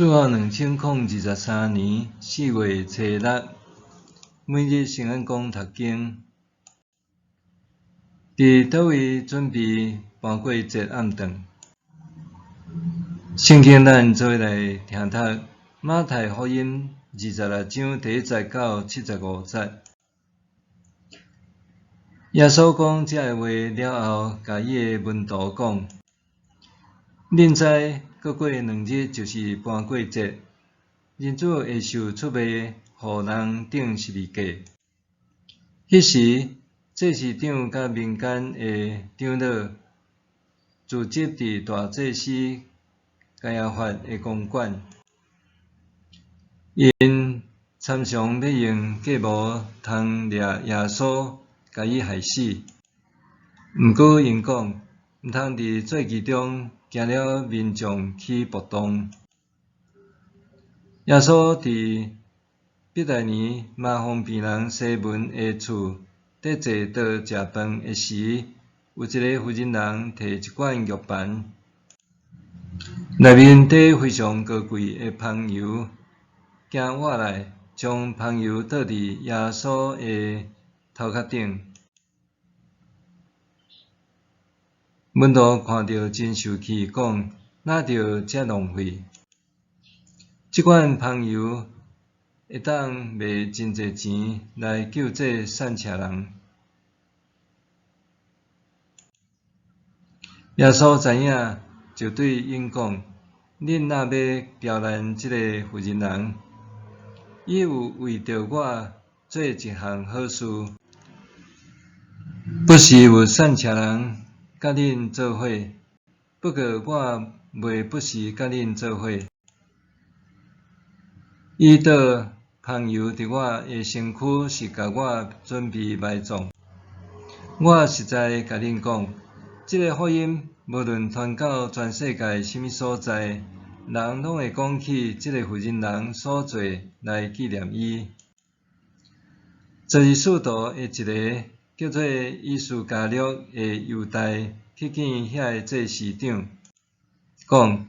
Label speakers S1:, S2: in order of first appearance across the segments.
S1: 主後2023年4月初六，每日聖安講讀經。佇佗位準備盤過節暗頓？聖經咱做伙來聽讀馬太福音26章第1節到75節。耶穌講這个話了後，共伊的門徒講：恁知，閣過2日就是盤過節，人子會受出賣，予人釘十字架。彼時，祭司長佮民間的長老聚集佇大祭司該亞法的公館，𪜶參詳欲用計謀通掠耶穌，共伊害死。毋過𪜶講，毋通佇節期中驚了民眾起暴動。耶穌佇伯大尼麻風病人西門的厝佇坐桌食飯的時，有一个婦人人提一罐玉盤，內面缀非常高貴的香油，行倚來，將香油倒佇耶穌的頭殼頂。門徒看著真受氣，講：哪著遮浪費？這罐香油會當賣真濟錢來救濟散赤人。耶穌知影，就對𪜶講：恁若欲刁難這个婦人人？伊有為著我做一項好事。不時有散赤人佮恁做伙，不過我袂不時佮恁做伙。伊倒香油佇我的身軀，是共我準備埋葬。我實在共恁講，這个福音無論傳到全世界啥物所在，人攏會講起這个婦人人所做來紀念伊。十二使徒的一个叫做伊斯加略的猶大去見遐个祭司長，講：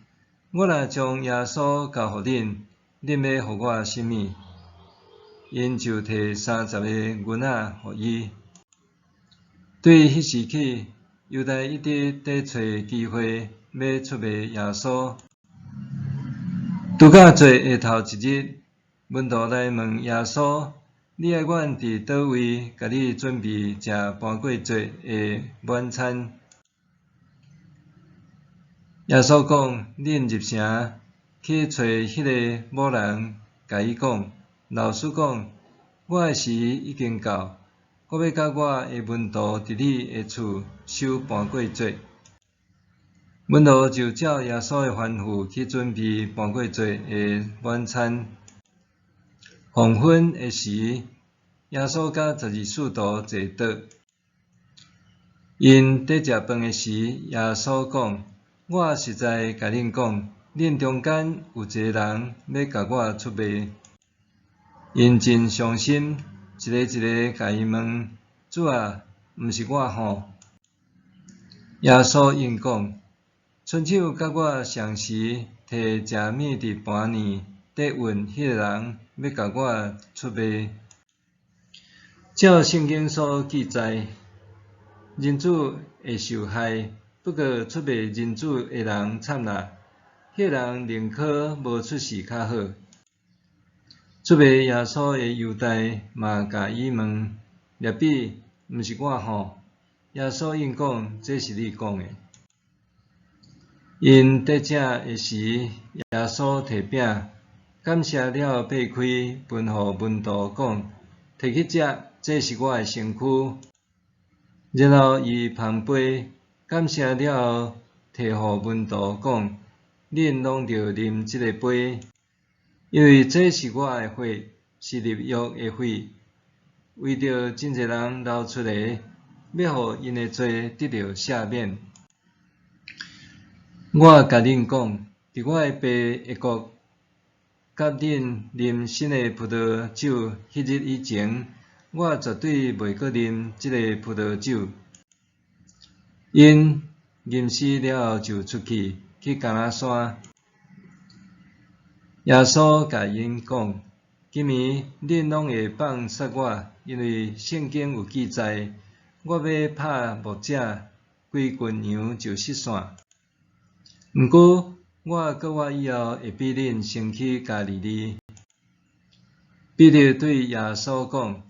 S1: 我若將耶穌交予恁，恁欲予我啥物？𪜶就提30个銀仔予伊。對彼時起，猶大一直佇揣機會欲出賣耶穌。度假節的頭一日，門徒來問耶穌：你愛阮佇佗位共你準備食盤過節的晚餐？耶穌講：恁入城去揣彼个某人，共伊講：老師講，我的時已經到，我欲佮我的門徒佇你的厝守盤過節。門徒就照耶穌的吩咐去準備盤過節的晚餐。黃昏的時，耶穌佮十二使徒坐桌。𪜶佇食飯的時，耶穌講：我實在共恁講，恁中間有一个人欲共我出賣。𪜶真傷心，一个一个共伊問：主啊，毋是我吼？耶穌應講：伸手佮我相時提食物佇盤爾底蘊彼个人，欲共我出賣。照聖經所記載，人子會受害，不過出賣人子的人慘啦！彼个人寧可無出世較好。出賣耶穌的猶大嘛共伊問：拉比，毋是我吼？耶穌應講：這是你講的。𪜶佇食的時，耶穌提餅，感謝了後擘開，分予門徒講：提去食，這是我的身軀。然後伊捧杯，感謝了後，提予門徒講：恁攏著啉這个杯，因為這是我的血，是立約的血，為著真濟人流出的，欲予𪜶的罪得著赦免。我共恁講，佇我的爸的國，佮恁啉新的葡萄酒彼日以前，我絕對袂閣啉這个葡萄酒。𪜶吟詩了後就出去，去橄欖山。耶穌共𪜶講：今暝恁攏會放殺我，因為聖經有記載：我欲拍牧者，規群羊就失散。毋過，我復活以後，會比恁先去加利利。彼得對耶穌講：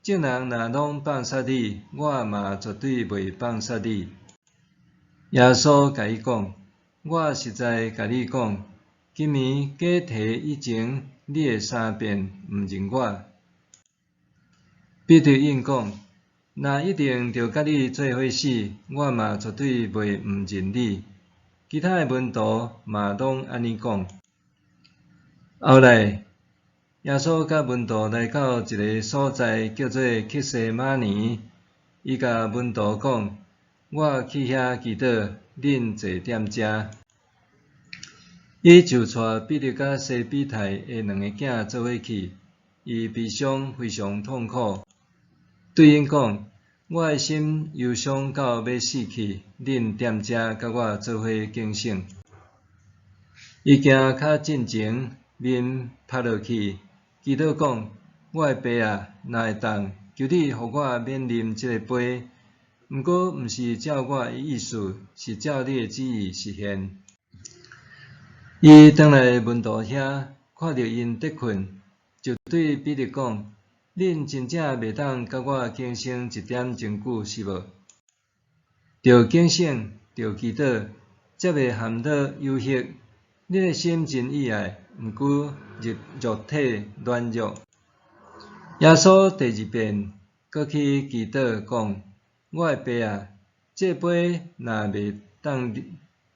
S1: 眾人若攏放殺你，我嘛絕對袂放殺你。耶穌共伊講：我實在共你講，今暝雞啼以前，你會三遍毋認我。彼得應講：若一定著佮你做伙死，我嘛絕對袂毋認你。其他的門徒嘛攏按呢講。後來，耶穌佮門徒來到一个所在，叫做客西馬尼。伊共門徒講：我去遐祈禱，恁坐踮遮。伊就帶彼得佮西庇太的兩个囝做伙去，伊悲傷非常痛苦，對𪜶講：我的心憂傷到欲死去，恁踮遮佮我做伙警醒。伊行較進前，面趴落去，祈禱講：我的爸啊，若會當，求你予我免啉這个杯。毋過毋是照我的意思，是照你的旨意實現。伊轉來門徒遐，看著𪜶佇睏，就對彼得講：恁真正袂當佮我警醒一點鐘久是無？著警醒，著祈禱，才袂陷落誘惑。恁的心真意愛，毋過肉體軟弱。耶穌第二遍閣去祈禱，講：我的爸啊，這杯若袂當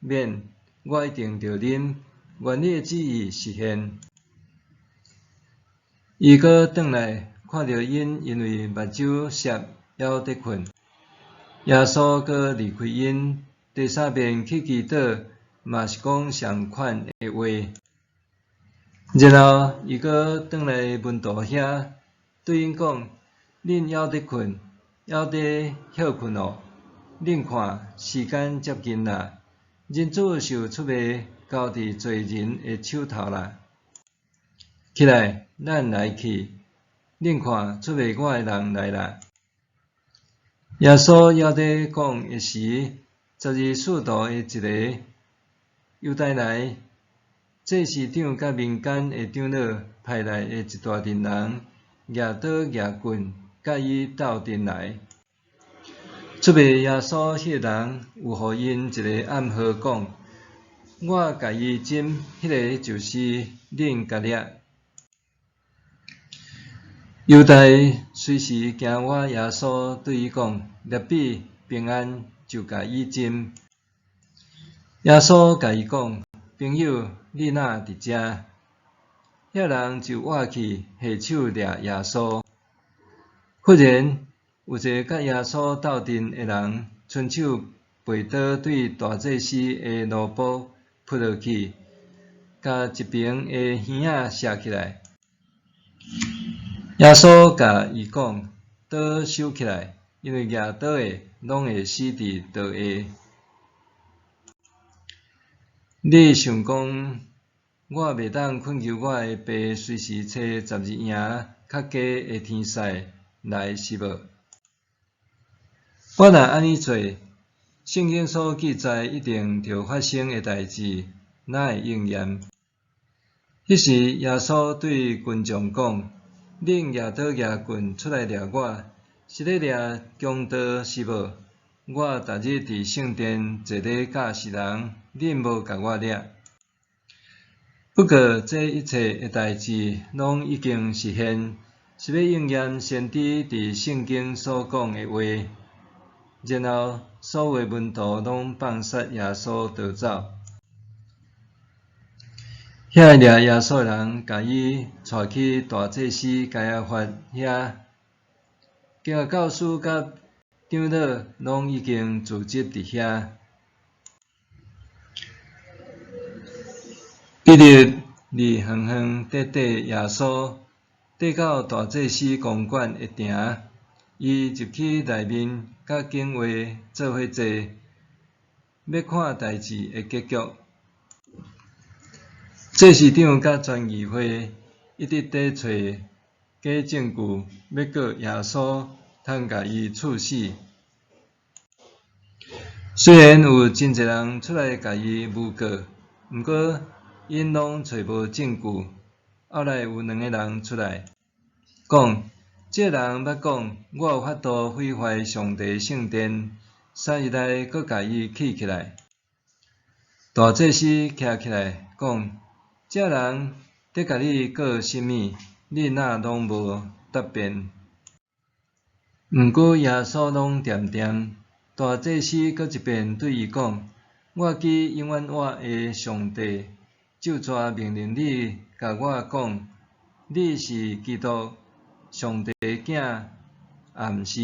S1: 免，我一定著啉，願你的旨意實現。伊閣轉來，看著𪜶因為目睭澀，猶佇睏。耶穌閣離開𪜶，第三遍去祈禱，嘛是講相款的話。然後伊閣轉來門徒遐，對𪜶講：恁猶佇睏，猶佇歇睏哦？恁看，時間接近啦，人子受出賣，交佇罪人的手頭啦。起來，咱來去。恁看，出賣我的人來啦。耶穌猶佇講的時，12使徒的一个猶大來，祭司長佮民間的長老派來的一大陣人，舉刀舉棍，佮伊鬥陣來。出賣耶穌彼个人有予𪜶一个暗號，講：我共伊親，彼个就是，恁共掠。猶大隨時行倚耶穌，對伊講：辣彼，平安，就共伊親。耶穌共伊講：朋友，你哪佇遮？彼人就倚去下手掠耶穌。忽然，有一个佮耶穌鬥陣的人，伸手拔刀對大祭司的奴僕撲落去，共一爿的耳仔削起來。耶穌共伊講：刀收起來，因為舉刀的攏會死佇刀下。你想講，我袂當懇求我的爸隨時差12營較加的天使來是無？我若按呢做，聖經所記載一定著發生的代誌，哪會應驗？彼時耶穌對群眾講：恁舉刀舉棍出來掠我，是咧掠強盜是無？我逐日佇聖殿坐咧教示人，恁無共我掠。不過這一切的代誌攏已經實現，是欲應驗先知佇聖經所講的話。然後所有門徒攏放殺耶穌逃走。遐掠耶穌的人，共伊帶去大祭司該亞法遐，經學教師佮長老攏已經聚集佇遐。彼得離遠遠綴綴耶穌，綴到大祭司公館的埕，伊入去內面，佮警衛做伙坐，欲看代誌的結局。祭司長佮全議會一直佇揣假證據，欲告耶穌，通共伊處死。雖然有真濟人出來共伊誣告，毋過𪜶攏揣無證據。後來有兩个人出來，講：這人捌講，我有法度毀壞上帝聖殿，3日內閣共伊起起來。大祭司徛起來講：這人佇共你告啥物？你哪攏無答辯？毋過耶穌攏恬恬。大祭司閣一遍對伊講：我記永遠活的上帝，咒詛命令你共我講，你是基督，上帝的囝，抑毋是？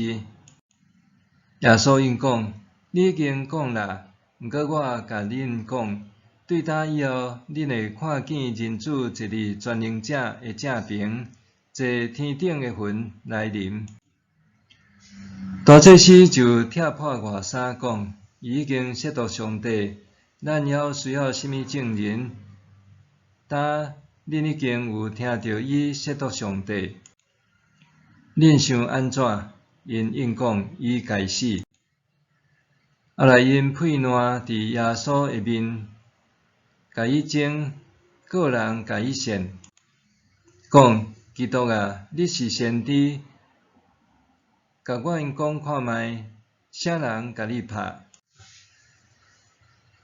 S1: 耶穌應講：你已經講啦，毋過我共恁講，對今以後，恁會看見人子坐佇全能者的正爿，坐天頂的雲來臨。大祭司就拆破外衫講：伊已經褻瀆上帝，咱猶需要啥物證人？今恁已經有聽著伊褻瀆上帝，恁想按怎？𪜶應講：伊該死。後來𪜶噴爛佇耶穌的面，共伊爭，閣有人共伊扇，講：基督啊，你是先知，共阮講看覓，啥人共你拍？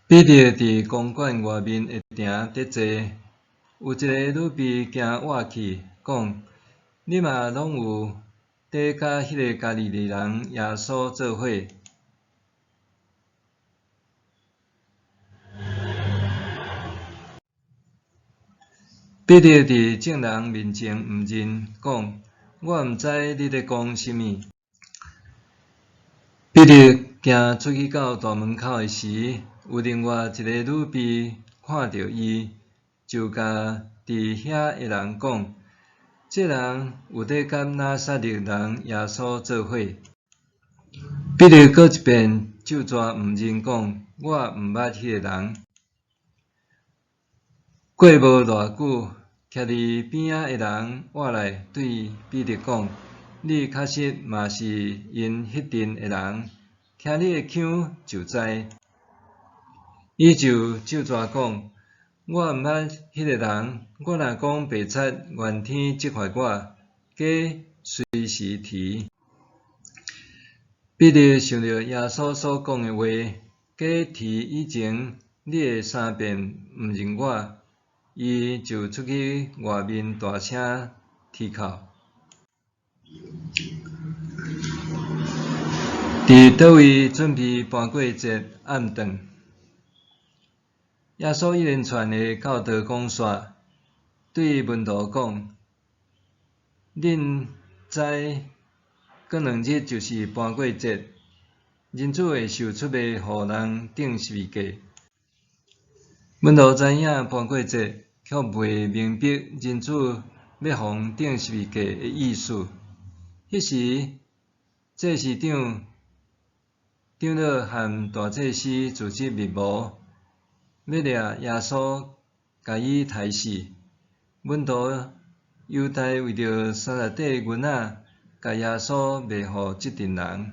S1: 彼得佇公館外面的埕佇坐，有一个女婢行倚去，講：你嘛攏有佇佮彼个加利利人耶穌做伙。彼得佇眾人面前毋認，講：我毋知你咧講啥物。彼得行出去到大門口的時，有另外一个女婢看著伊，就共佇遐的人講：這人有佇佮拿撒勒人耶穌做伙。彼得閣一遍咒詛毋認，講：我毋捌彼个人。過無偌久，徛佇邊仔的人倚來對彼得講：你確實嘛是𪜶彼陣的人，聽你的腔就知。伊就咒詛講：我毋捌彼个人，我若講白賊，願天責罰我。雞隨時啼。彼得想著耶穌所講的話：雞啼以前，你會三遍毋認我。伊就出去外面大聲啼哭。佇佗位準備盤過節暗頓，耶穌一連串的教導講煞，對門徒講：恁知閣兩日就是盤過節，人子會受出賣予人釘十字架。門徒知影盤過節，卻袂明白人子欲予釘十字架的意思。彼時，祭司長、長老和大祭司組織密謀，欲掠耶穌，共伊刣死。門徒猶大為著30塊銀仔，共耶穌賣予這陣人。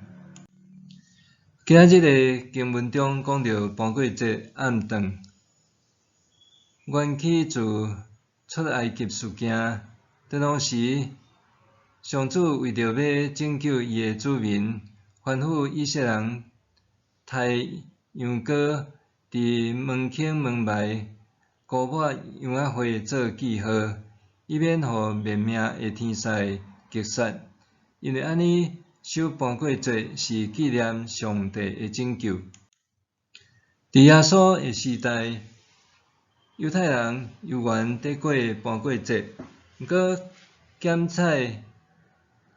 S1: 今仔日的經文中講著盤過節暗頓，源起自出埃及事件。當時，上主為著欲拯救伊的子民，吩咐以色列人刣羊羔，佇門框門楣塗抹羊仔血做記號，以免予滅命的天使擊殺。因為按呢，守盤過節是紀念上帝的拯救。佇耶穌的時代，猶太人猶原佇過盤過節，毋過檢採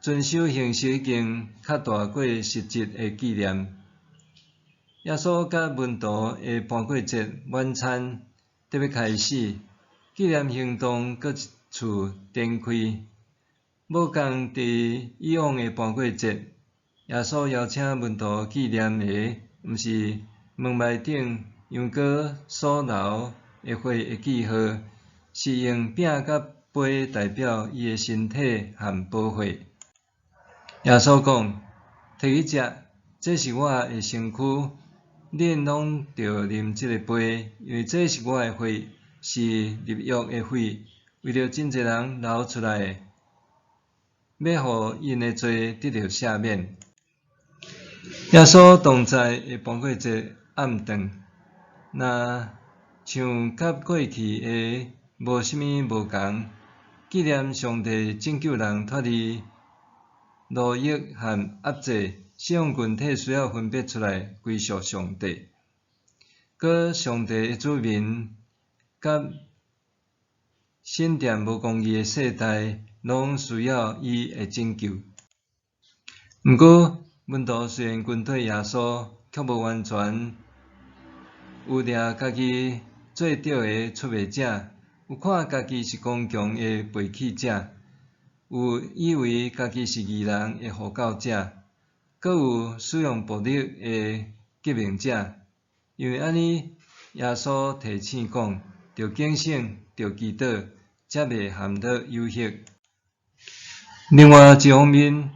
S1: 遵守形式已經較大過實質的紀念。耶穌佮門徒的盤過節晚餐得欲開始，紀念行動閣一次展開。無仝佇以往的盤過節，耶穌邀請門徒紀念的，毋是門楣頂羊羔所流的血的記號，是用餅佮杯代表伊的身體和寶血。耶穌講：提去食，這是我的身軀，恁攏著啉這个杯，因為這是我的血，是立約的血，為著真濟人流出來的，欲予𪜶的罪得著赦免。耶穌同在的盤過節暗頓，若像佮過去的無啥物無仝，紀念上帝拯救人脫離奴役和壓制，釋放群體需要分別出來歸屬上帝。閣上帝的子民佮聖殿無公義的世代，攏需要伊的拯救。毋過，門徒雖然跟綴耶穌，卻無完全有掠家己做對的出賣者，有看家己是剛強的背棄者，有以為家己是義人的呼救者，閣有使用暴力的革命者。因為按呢，耶穌提醒講，著警醒，著祈禱，才袂陷入誘惑。另外一方面，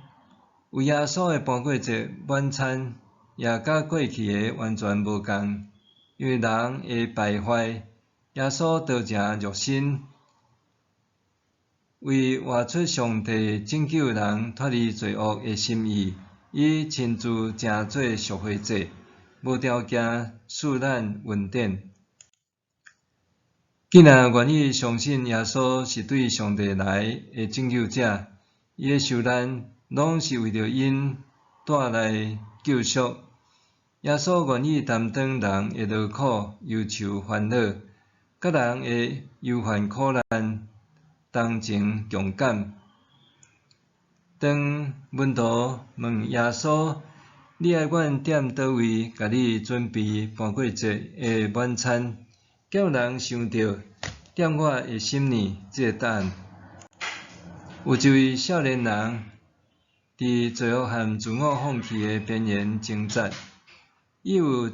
S1: 有耶穌的盤過節晚餐，也佮過去的完全無仝，因為人會敗壞，耶穌道成肉身，為活出上帝拯救人脫離罪惡的心意，伊親自成做贖回祭，無條件賜咱恩典。既若願意相信耶穌是對上帝來的拯救者，伊的受難攏是為著𪜶帶來救贖。耶穌願意擔當人的勞苦、憂愁、煩惱，佮人的憂患苦難同情共感。當門徒問耶穌：你愛阮踮佗位共你準備盤過節的晚餐？敢有人想著踮我的心裡這个答案？有一位少年人佇罪惡和自我放棄的邊緣掙扎，伊有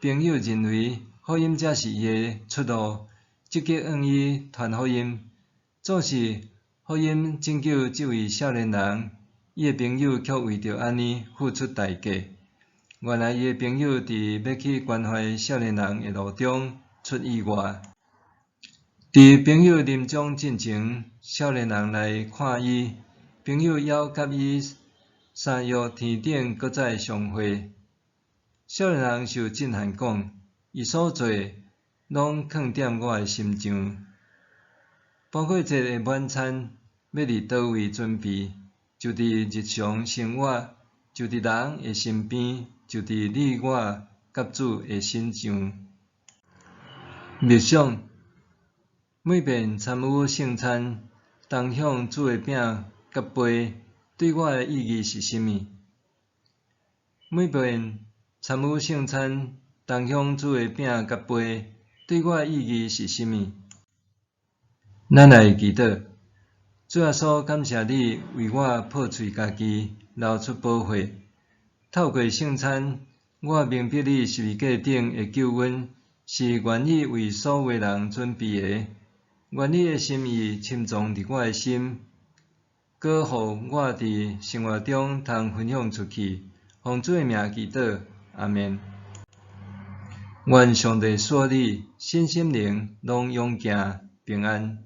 S1: 朋友認為福音才是伊的出路，積極向伊傳福音。總是福音拯救這位少年人，伊的朋友卻為著按呢付出代價。原來伊的朋友佇欲去關懷少年人的路中出意外。佇朋友臨終進前，少年人來看伊，朋友邀佮伊三約天頂閣再相會。少年人受震撼，講：伊所做的攏囥踮我的心上。盤過節的晚餐欲佇佗位準備，就佇日常生活，就佇人的身邊，就佇你我佮主的身上。默想，每遍參與聖餐，同享主的餅佮杯，對我的意義是啥物？每遍參與聖餐，同享主的餅佮杯，對我的意義是啥物？咱來祈禱，主耶穌，感謝你為我破碎家己，流出寶血。透過聖餐，我明白你十字架頂的救恩是願意為所有人準備的。願你的心意深藏佇我的心，閣予我佇生活中通分享出去。奉主的名祈禱，阿們。願上帝賜予你身心靈攏勇健平安。